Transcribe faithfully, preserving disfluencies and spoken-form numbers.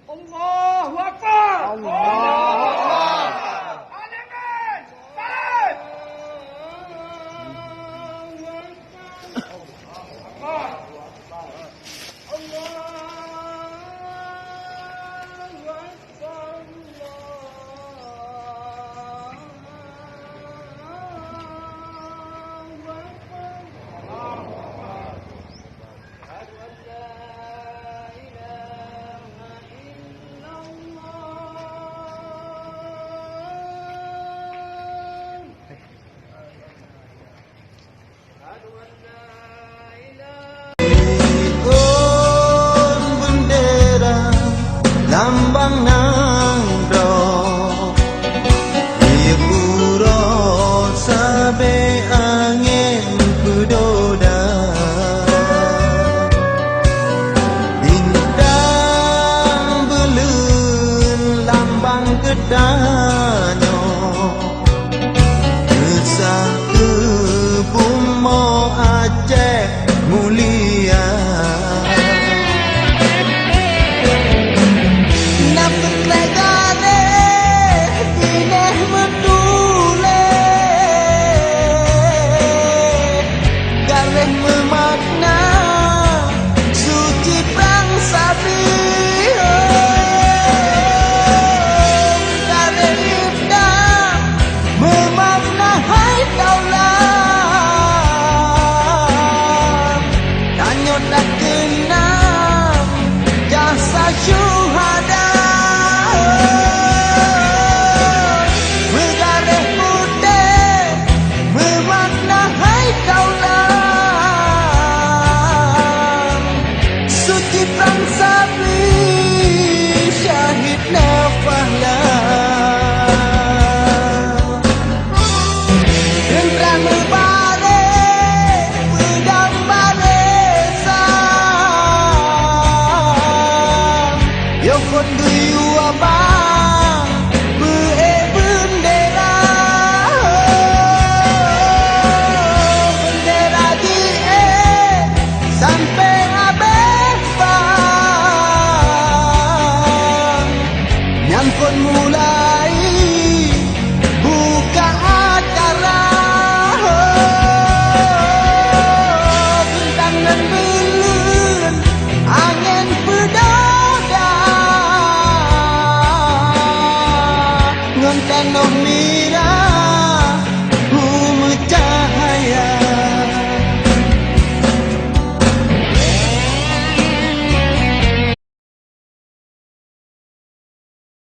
Allahu Akbar! Allahu Akbar! Amin! Baik! Allahu Akbar! Allahu Akbar! Allahu Akbar! Asyhadu an la ilaha illallah. Asyhadu an la ilaha Ikon bendera lambang nanggroe, di uroe sabe angén peudoda. Bintang beuleuen lambang geutanyoe, geusa keu bumoe Aceh mulia. Na peuet lé garéh binéh meutuléh, garéh meumakna suci prang sabi. Garéh hitam meumakna hai taulam, tanyoe takeunang jasa syuhada. Meugaréh putéh meumakna hai taulam, suci prang sabi syahid na pahala. Teuntara meubaré peudong baré sa, yoh phon geuyue abang beu-ék beundera. Beundera jiék sampoe abéh bang, nyan phon mulai buka acara. Bintang nan beuleuen angén peudoda, ngon tanoh